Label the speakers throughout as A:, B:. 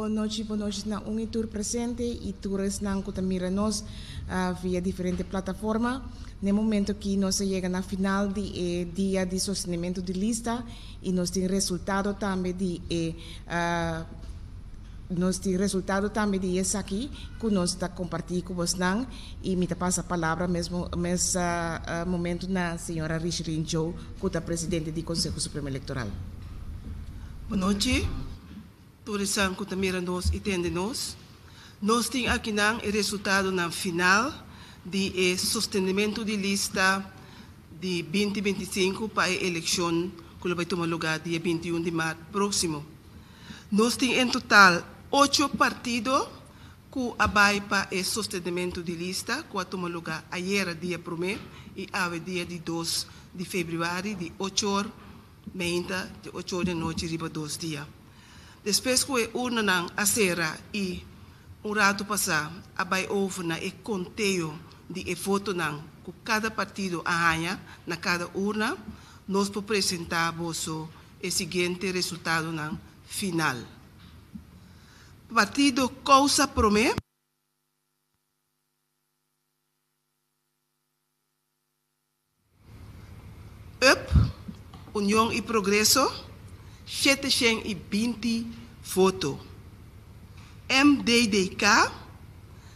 A: Bon nochi, bon nochi na un i tur presente i tur esnan ku ta mira nos via diferente plataforma. Na e momento aki nos a yega na final di e dia di sostenementu di lista i nos tin resultado tambe di e nos tin resultado tambe di esaki ku nos ta kompartí ku bosnan i mi ta pasa palabra mesmo mes momento na señora Richelyn Joe ku ta presidente di Konseho Supremo Elektoral.
B: Bon nochi tur esan ku ta mira nos i tende nos. Nos tin akinan e resultadonan final di e sostenimentu di lista di binti 25 pa e elekshon ku lo bai tuma lugá dia 21 di mart próksimo. Nos tin en total ocho partido ku a bai pa e sostenimentu di lista ku a tuma lugá ayera dia promé i awe dia di 2 di febrüari di 8 or meinta te 8 or di anochi riba 2 dia. Despues ku e urnanan a sera i un ratu pasá a bai over na e konteo di e votonan ku kada partido a haña na kada urna, nos por presentá boso e siguiente resultadonan final. Partido Kousa Promé. UP, Union i Progreso, 720 voto. MDDK,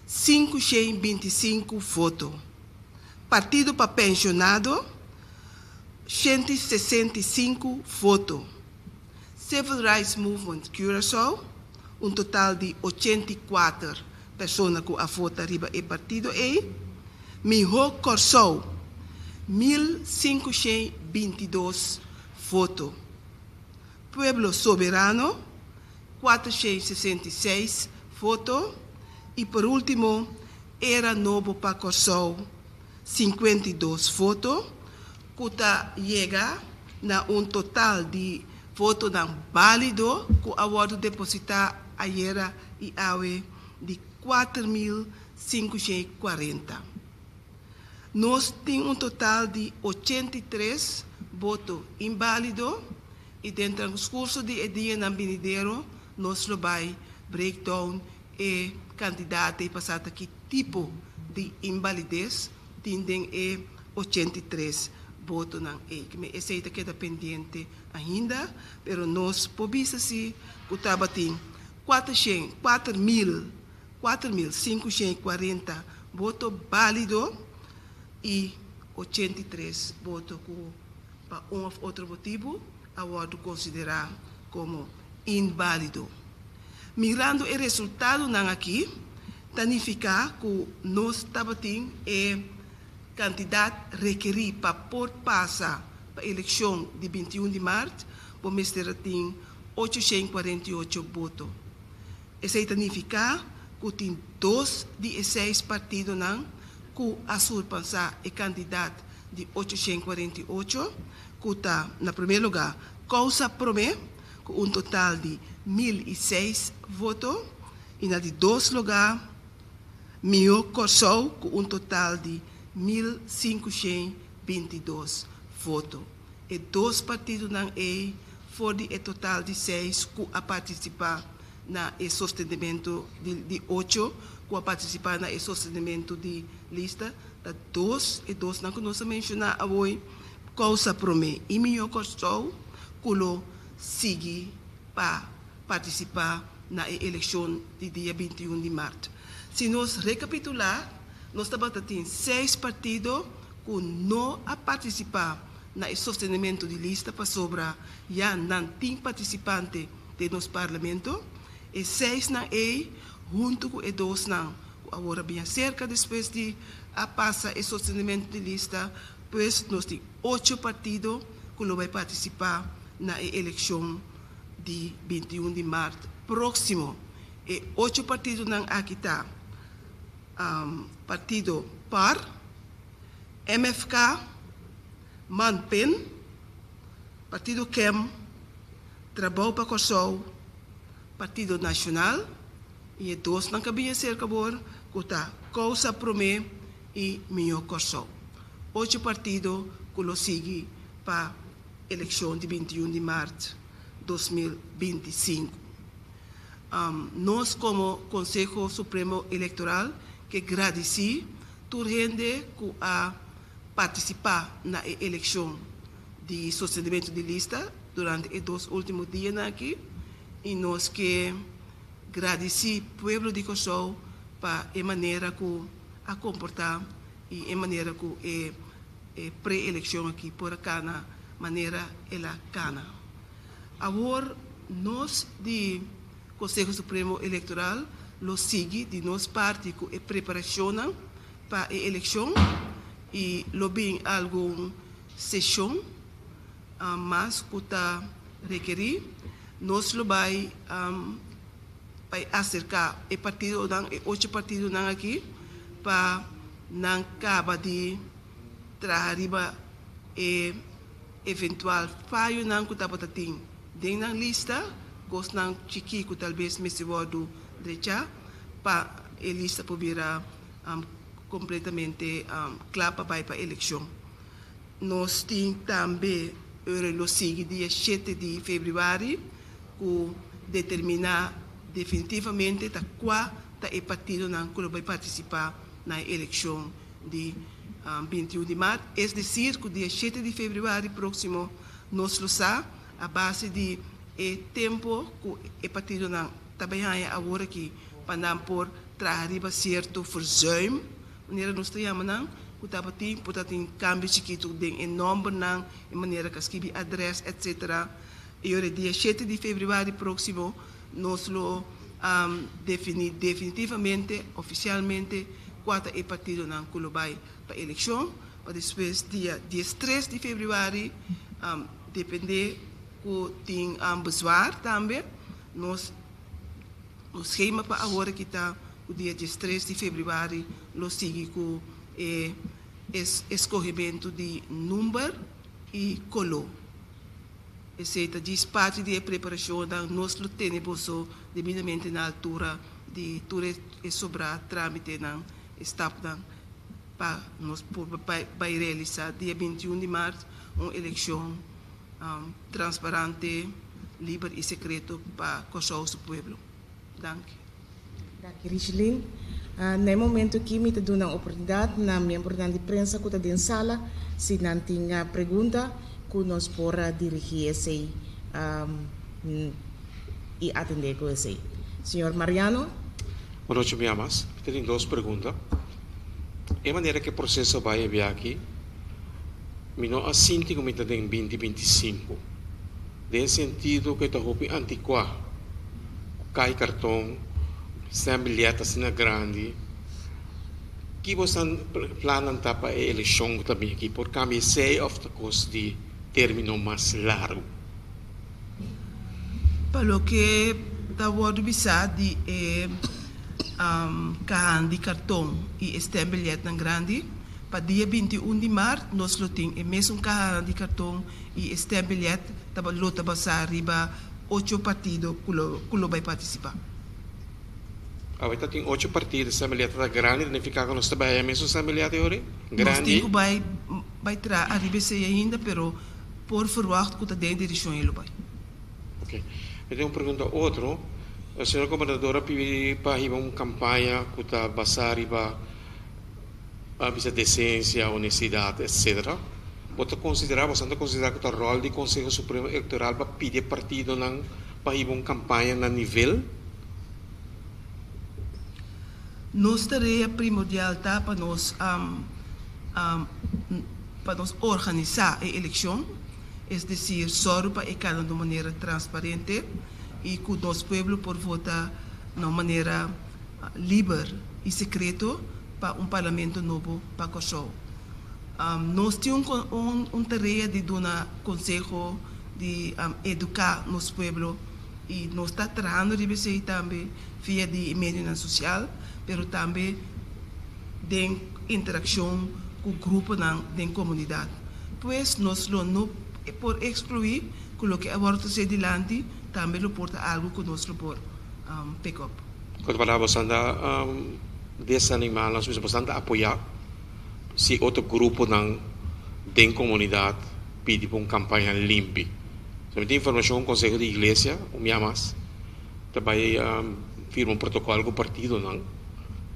B: 525 voto. Partido pa Penshonado, 165 voto. Civil Rights Movement Curaçao, un total di 84 persona ku a vota riba e partido ei. Mihó Kòrsou, 1522 voto. Pueblo Soberano, 466 voto. I por último, Era Nobo pa Kòrsou, 52 voto, ku ta yega na un total di votonan bálido ku a wòrdu depositá ayera i awe di 4540. Nos tin un total di 83 voto inválido i den transkurso di e dianan binidero nos lo bai breakdown e kantidat i pasá ta ki tipo di invalides tin den e 83 votonan ei. Esei ta keda pendiente ainda, pero nos por bisa si ku tabatin 4540 voto bálido i 83 voto ku pa un òf otro motibu a wòrdu konsiderá komo inválido. Mirando e resultadonan aki, ta nifiká ku nos tabatin e kantidat rekerí pa por pasa pa elekshon di 21 di mart, bo mester tin 848 voto. Esei ta nifiká ku tin dos di e seis partidonan ku a surpasá e kantidat di 848, ku ta na promé lugá Kousa Promé, ku un total di 1006 voto, i na di dos lugá Mihó Kòrsou ku un total di 1522 voto. E dos partidonan ei for di e total di seis ku a partisipá na e sostenimentu di ocho ku a partisipá na e sostenimentu di lista, ta dos, e dosnan ku nos a menshoná awor, Kousa Promé i Mihó Kòrsou, ku lo sigui pa partisipá na e elekshon di dia 21 di mart. Si nos rekapitulá, nos tabata tin seis partido ku no a partisipá na e sostenimentu di lista pasobra ya nan tin partisipante den nos parlamento. E seisnan ei huntu ku e dosnan ku awor a bin aserka despues di a pasa e sostenimentu di lista, pues nos tin ocho partido ku lo bai partisipá na e elekshon di 21 di mart próksimo. E ocho partidonan aki ta Partido par, MFK, MANPEN, Partido KEM, Trabou pa Kòrsou, Partido Nashonal i e dosnan ku a bini aserka awor ku ta Kousa Promé i Mihó Kòrsou. Ocho partido ku lo sigui pa elekshon di 21 di mart 2025. Nos komo Konseho Supremo Elektoral ke gradisí tur hende ku a partisipá na e elekshon di sostenementu di lista durante e dos último dianan aki i nos ke gradisí pueblo di Kòrsou pa e manera ku a komportá i e manera ku e pre-elekshon aki por a kana manera el a kana. Awor nos di Konseho Supremo Elektoral lo sigui di nos parti ku e preparashonnan pa e elekshon i lo bin algun seshon mas ku ta rekerí. Nos lo bai bai aserká e partidonan, e ocho partidonan aki pa nan kaba di traha riba e eventual fayonan ku tabata tin den nan lista, kosnan chikí ku talbes mester wòrdu drechá pa e lista por bira kompletamente kla pa bai pa elekshon. Nos tin tambe ora lo sigui dia shete di febrüari ku determiná definitivamente ta kua ta e partidonan ku lo bai partisipá na e elekshon di 21 di mart. Es desir ku dia shete di febrüari próksimo nos lo sa a base di e tempu ku e partidonan ta bai haña awor aki pa nan por traha riba sierto verzuim, manera nos ta yama nan, ku tabatin, por ta tin kambio chikitu den e nòmbernan, e manera ku a skibi adrès, etsetera. I ora e dia shete di febrüari próksimo nos lo definí definitivamente, ofisialmente, kua ta e partidonan ku lo bai pa elekshon, pa despues dia diestres di febrüari, dependé ku tin bezwaar tambe, nos Nos schema pa awor aki ta ku dia 13 di febrüari lo sigui ku e eskohementu di number i koló. Esei ta djis parti di e preparashonnan. Nos lo tene boso debidamente na altura di tur e sobrá trámitenan, e stapnan pa nos por bai realisá dia 21 di mart un elekshon transparante, liber i sekreto pa Kòrsou su pueblo. Danki.
A: Danki Richelyn. Na e momento aki mi ta duna oportunidat na miembronan di prensa ku ta den sala si nan tin pregunta ku nos por dirigí esei i atendé ku esei. Señor Mariano.
C: Bon nochi mi amas. Mi ta tin dos pregunta. E manera ku e proseso a bai e biaha aki, mi no a sinti ku mi ta den 2025, den e sentido ku e ta hopi antikuá, ku kai karton, stembiljet asina grandi. Ki boso plannan ta pa e elekshon ku ta bin aki? Por kambia esei òf ta kos di término mas largu?
B: Pa loke ta wòrdu bisá di e kahan di karton i e stembiljetnan grandi, Pa dia 21 di mart nos lo tin e mesun kahanan di karton i e stembiljet ta lo ta basá riba ocho partido ku lo ku lo bai partisipá.
C: Awe ta tin ocho partido, stembiljet ta grandi, ta nifiká ku nos ta bai haya mesun stembiljet e ora ei?
B: Nos
C: Grandi?
B: tin ku bai bai traha ariba esei ainda, pero por ferwagt ku ta den direkshon ei lo bai.
C: Ok. Mi tin un pregunta otro. Señor Gobernador a pidi pa hiba un kampaña ku ta basá riba a bisa desensia, honestidad, etc. Bo ta konsiderá, boso ta konsiderá ku ta ròl di Konseho Supremo Elektoral pa pidi e partidonan pa hiba un kampaña na nivel?
B: Nos tarea primordial ta pa nos pa nos organisá e elekshon, es desir sòru pa e kana di un manera transparente i ku nos pueblo por vota na un manera liber i sekreto pa un parlamento nobo pa Kòrsou. Nos tin un un tarea di duna konseho, di eduká nos pueblo i nos ta trahando riba esei tambe via di e medionan sosial, pero tambe den interakshon ku gruponan den komunidat. Pues nos lo no por ekskluí ku loke a wòrdu trasé dilanti tambe lo por ta algu ku nos lo por pick up.
C: Ku otro palabra, boso anda desanimá nos mismo, boso anda apoyá si otro gruponan den komunidat pidi pa un kampaña limpi. So mi tin informashon, konseho di iglesia, un bia mas, Ta bai firma un protokòl ku partidonan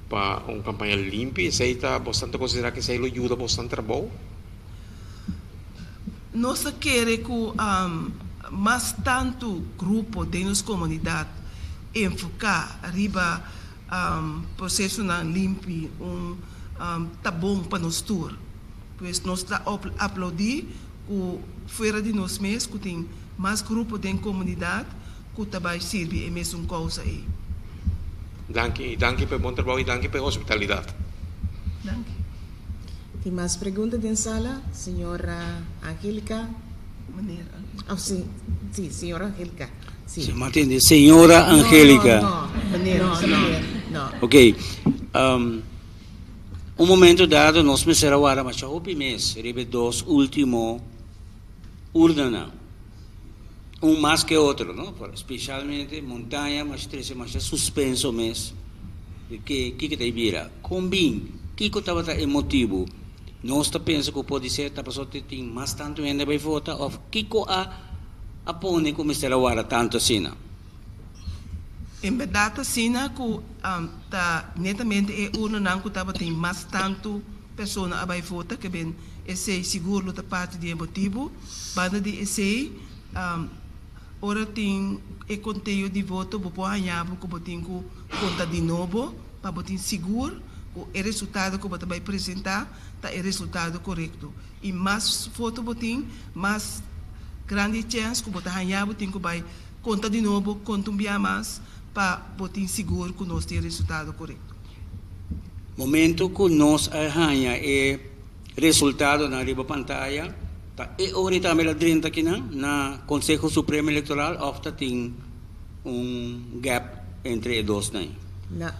C: pa un kampaña limpi. Esei ta bosnan ta konsiderá ku esei lo yuda bosnan trabou?
B: Nos ta kere ku mas tantu grupo den nos komunidat enfoká riba prosesonan limpi un ta bon pa nos tur. Pues nos ta aplaudí ku fuera di nos mes ku tin mas grupo den komunidat ku ta bai sirbi e mesun kousa ei.
C: Danki i danki pa e bon trabou i danki pa e hospitalidat.
B: Danki.
A: Tin mas pregunta den sala? Señora Angelica.
B: Meneer Angelica.
A: Oh, si, si, señora Angelica. Si.
D: Si, m'a tende, señora Angelica.
A: No, no, no, meneer, no, no, no.
D: Ok, un momento dado nos mester a wara masha hopi mes riba e dos ultimo urnanan. Un mas ke otro, no? Specialmente Montaña masha trece masha suspenso mes di ke kiko ta e bira. Kon bin? Kiko tabata e motibu? Nos ta pensa ku podi ser ta pasobra tin mas tantu hende bai vota of kiko a a pone ku mester a wara tantu asina?
B: En bèrdat asina ku ta netamente e urnanan ku tabatin mas tantu persona a bai vota ke ben esei sigur lo ta parti di e motibu. Banda di esei ora tin e konteo di voto bo por haña bo ku bo tin ku konta di nobo pa bo tin sigur ku e resultado ku bo ta bai presentá ta e resultado korekto. I mas voto bo tin mas grandi e chèns ku bo ta haña bo tin ku bai konta di nobo, konta un bia mas pa bo tin sigur ku nos tin e resultado korekto.
D: Momento ku nos a haña e resultadonan riba pantaya, ta e ora tambe el a drenta akinan na Konseho Supremo Elektoral òf ta tin un gap entre e dosnan?
A: Na,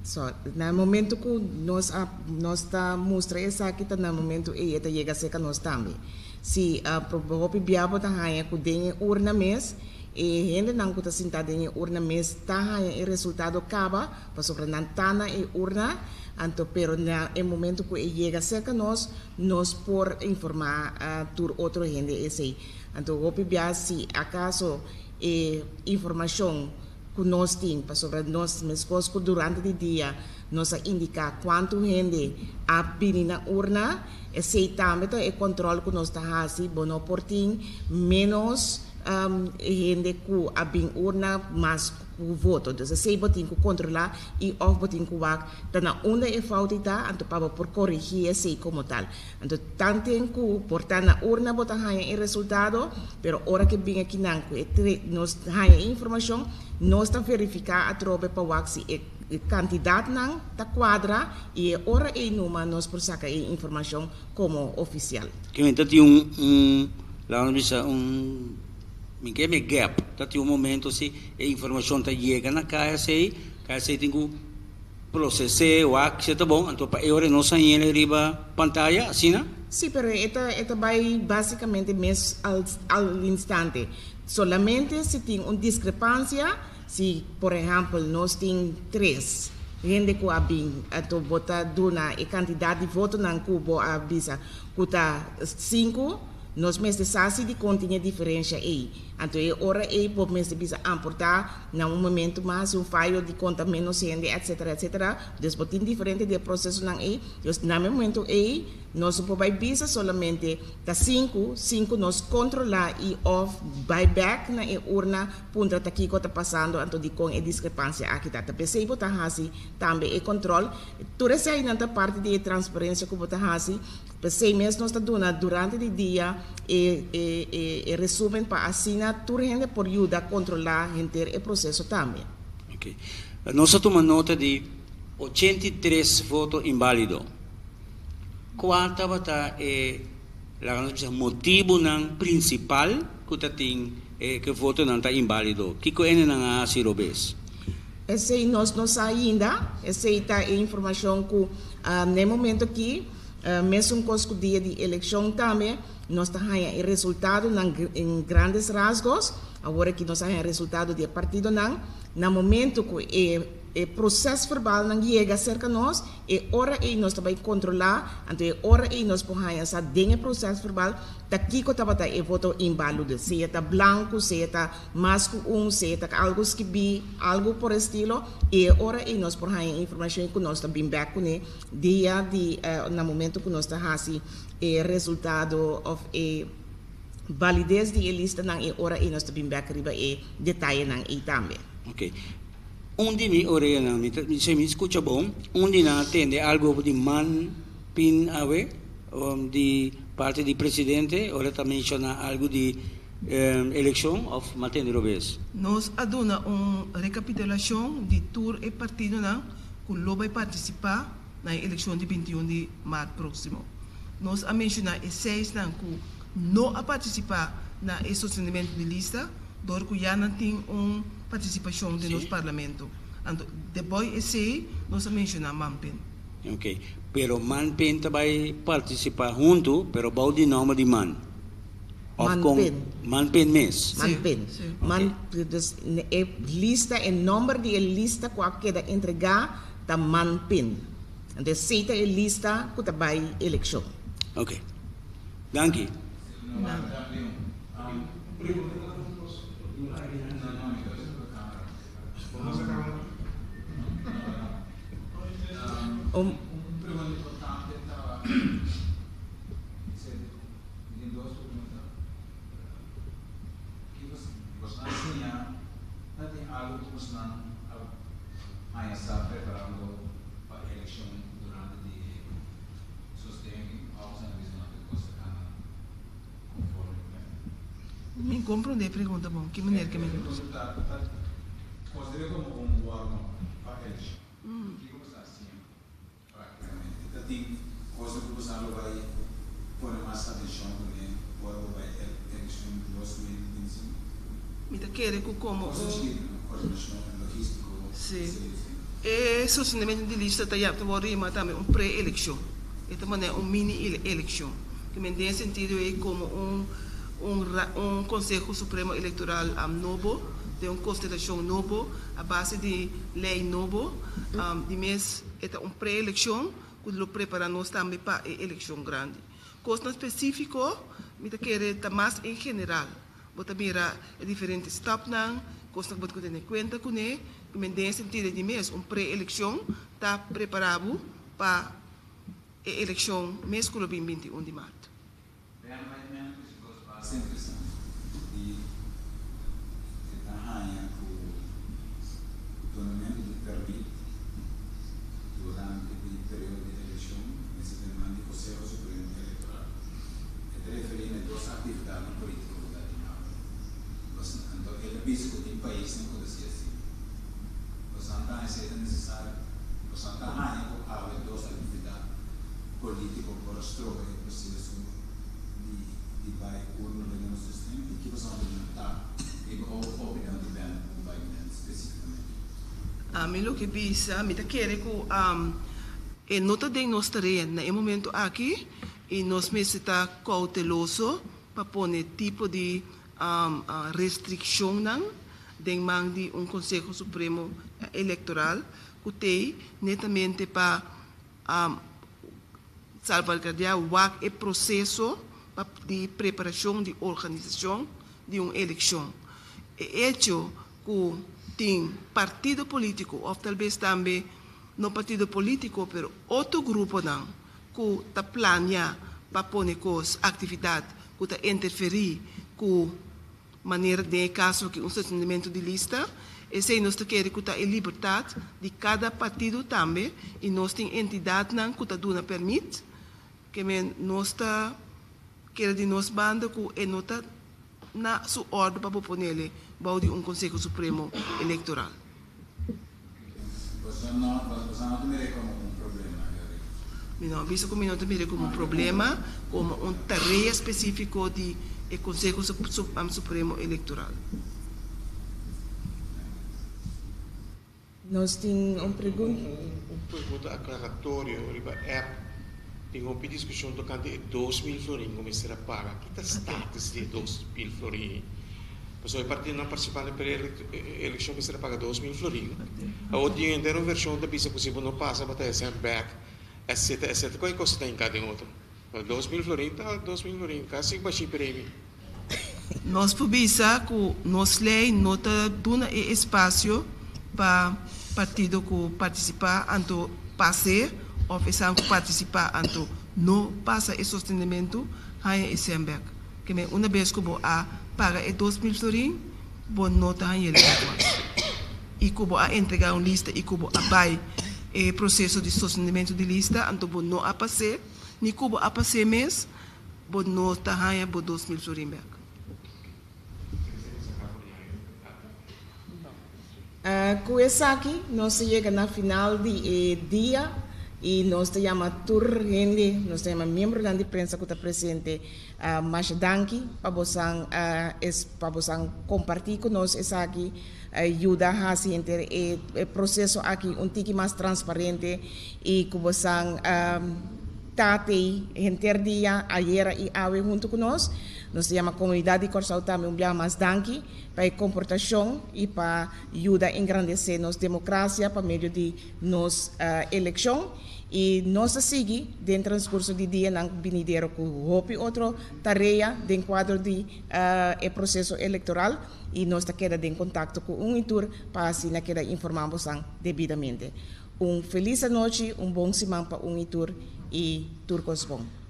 A: so, na e momento ku nos a nos ta mustra esaki ta na e momento ei e ta yega serka nos tambe. Si, hopi bia bo ta haña ku den e urna mes e hendenan ku ta sintá den e urna mes ta haña e resultado kaba, Pasobra nan ta na e urna, anto pero na e momento ku e yega serka nos, nos por informá tur otro hende esei. Anto hopi bia si akaso e informashon ku nos tin, pasobra nos meskos ku durante di dia nos a indiká kuantu hende a bini na urna, esei tambe ta e kòntròl ku nos ta hasi, bo no por tin ménos hende ku a bin urna mas ku voto. Entonces esei bo tin ku kontrolá i òf bo tin ku wak ta na unda e fout ei ta, anto pa bo por korigí esei komo tal. Anto tanten ku por ta na urna bo ta haña e resultado, pero ora ke bin akinan ku e nos haña e informashon, nos ta verifiká atrobe pa wak si e kantidatnan ta kuadra i e ora ei numa nos por saka e informashon komo ofisial.
D: Kimen ta tin un un laga nos bisa un Mi ke mi gap ta tin un momento si e informacion ta yega na KSA, KSA tin cu proces'e wak si e ta bon, anto pa e ora e no sañele riba pantaya, asina?
A: Sí, pero e ta e ta bay basicamente mes al al instante. Solamente si tin un discrepancia, si por ehempel nos tin tres hende cu a bin, anto bo ta duna e cantidad di votonan cu bo a bisa cu ta sinku, Nos mester sa si dikon tin e diferensha ei. Anto e ora ei bo mester bisa amportá na un momento mas un fayo di konta ménos hende etcetera etcetera. Dus bo tin diferente di e prosesonan ei. Dus na e momento ei nos no por bai bisa solamente ta sinku, sinku nos kontrolá i òf bai bèk na e urna puntra ta kiko ta pasando anto dikon e diskrepansia aki ta. Ta p'esei bo ta hasi tambe e kòntròl. Tur eseinan ta parti di e transparensia ku bo ta hasi. P'esei mes nos ta duna durante di dia e e resumen pa asina tur hende por yuda kontrolá henter e proseso tambe.
D: Ok. Nos a tuma nota di 83 voto inbálido. Kua tabata e, laga nos bisa, motibunan prinsipal ku ta tin e ku e votonan ta inbálido? Kiko hendenan a hasi robes?
A: Esei nos no sa ainda. Esei ta e informashon ku na e momento aki Mesun kos ku dia di elekshon tambe, nos ta haña e resultadonan en grandes rasgos. Awor aki nos a haña resultado di e partidonan. Na momento ku e. e procesverbalnan yega serka nos, e ora ei nos ta bai kontrolá, anto e ora ei nos por haña sa den e procesverbal ta kiko tabata e voto inválido, sea ta blanku, sea ta mas ku un, sea ta algu skibí, algu por estilo, i e ora ei nos por haña e informashon ku nos ta bin bèk kuné dia di na momento ku nos ta hasi e resultado òf e valides di e listanan e ora ei nos ta bin bèk riba e detayenan ei tambe.
D: Ok. Un di mi oreanan, mi ta si mi skucha bon, un di nan a tende algu di man pin awe di parti di presidente ora ta menshoná algu di elekshon òf mi a tende robes?
B: Nos a duna un rekapitulashon di tur e partidonan ku lo bai partisipá na e elekshon di 21 di mart próksimo. Nos a menshoná e seisnan ku no a partisipá na e sostenimentu di lista dor ku ya nan tin un partisipashon den nos parlamento. Anto deboi esei nos a menshoná Manpen.
D: Ok, pero Manpen ta bai partisipá huntu pero bou di nòmber di Man? Òf kon?
A: Manpen.
D: Manpen mes?
A: Manpen. Man, dus e lista, e nòmber di e lista ku a keda entregá ta Manpen. Anto esei ta e lista ku ta bai elekshon.
D: Ok. Danki.
A: Un
E: Sosten òf nan bisa nan ku kos ta kana konforme plan.
B: Mi komprondé e pregunta bon. Ki manera ke mi.
E: E pregunta ta, ta konsider'é komo un warm-up pa elekshon. Kiko bo ta hasiendo praktikamente? Ta tin kosnan ku boso lo bai pone mas atenshon kuné ora bo bai elekshon 2025?
B: Mi ta kere ku komo un.
E: Kosnan chikitu, no? Koordinashon logístiko,
B: Sí.
E: esei, esei.
B: E sostenimiento di lista ta ta wòrdu yamá tambe un pre-elekshon. E ta manera un mini-elekshon. Ke men den e sentido ei komo un un un Konseho Supremo Elektoral nobo, den un konstelashon nobo, a base di lei nobo. Di mes e ta un pre-elekshon ku lo prepará nos tambe pa e elekshon grandi. Kosnan spesífiko mi ta kere ta mas en general. Bo ta mira e diferente stapnan, kosnan ku bo tin ku tene kuenta kuné. I men den e sentido di mes, un pre-elekshon ta prepará bo pa e elekshon mes ku lo bin 21 di mart.
E: Ben Whiteman ku su kos basta interesante di e ta haña ku donamentu di pèrmit durante di periodo di elekshon mester ta man di Konseho Supremo Elektoral. E ta referí na dos aktividatnan polítiko ku ta tin awe. Anto el a bisa ku tin paisnan ku ta si asina. Bosan ta haña esei ta nesesario? Bosan ta haña ku awe dos aktividat polítiko por a stroba e proseso di di bai urna den nos sistema? I ki bosan opinion ta riba opinion di Ben Whiteman spesífikamente?
B: Ami loke bisa, mi ta kere ku e no ta den nos tarea na e momento aki i nos mester ta kouteloso pa pone tipo di restrikshonnan den man di un Konseho Supremo Elektoral ku t'ei netamente pa salvaguardiá wak e proseso pa di preparashon di organisashon di un elekshon. E echo ku tin partido polítiko òf talbes tambe no partido polítiko pero otro gruponan ku ta plania pa pone kos, aktividat ku ta interferí ku manera den e kaso aki un stasionamentu di lista, esei nos ta kere ku ta e libertat di kada partido tambe i nos tin entidatnan ku ta duna pèrmit, ke men nos ta kere di nos banda ku e no ta na su òrdu pa bo ponele bou di un Konseho Supremo Elektoral.
E: Boso no, boso no ta mir'é komo un problema, Yori?
B: Mi no a bisa ku mi no ta mir'é komo un problema, komo un tarea spesífiko di e Konseho Supremo Elektoral.
A: Nos tin un pregunta.
C: Un pregunta aklaratorio riba app. Tin hopi diskushon tokante e 2000 florin ku mester a paga. Ki ta status di e 2000 florin ei? Pasobra e partidonan partisipá den pre-elekshon mester a paga 2000 florin. Awor tin henter un vershon ta bisa ku si bo no pasa bo ta hesé bèk, etcetera, etcetera. Kon e kos ta hinká den otro? 2000 florin ta 2000 florin, kasi bashí premio.
B: Nos por bisa ku nos lei no ta duna e espasio pa partido ku partisipá anto pas'é òf esan ku partisipá anto no pasa e sostenementu haña e sèn bèk. Ke men una bes ku bo a paga e 2000 florin, bo no ta hañ'el bèk mas. I ku bo a entregá un lista i ku bo a bai e proseso di sostenementu di lista, anto bo no a pas'é, ni ku bo a pas'é mes, bo no ta haña bo 2000 florin bèk.
A: Ku esaki nos ta yega na final di e dia i nos ta yama tur hende, nos ta yama miembronan di prensa ku ta presente masha danki pa bosan pa bosan kompartí ku nos esaki, yuda hasi henter e proseso aki un tiki mas transparente i ku bosan ta tei henter dia ayera i awe huntu ku nos. Nos ta yama komunidat di Kòrsou tambe un biaha mas danki pa e komportashon i pa yuda engrandesé nos demokrasia pa medio di nos elekshon. I nos ta sigui den transkurso di dianan binidero ku hopi otro tarea den kuadro di e proseso elektoral i nos ta keda den kontakto ku un i tur pa asina keda informá bosan debidamente. Un felis anochi, un bon siman pa un i tur i tur kos bon.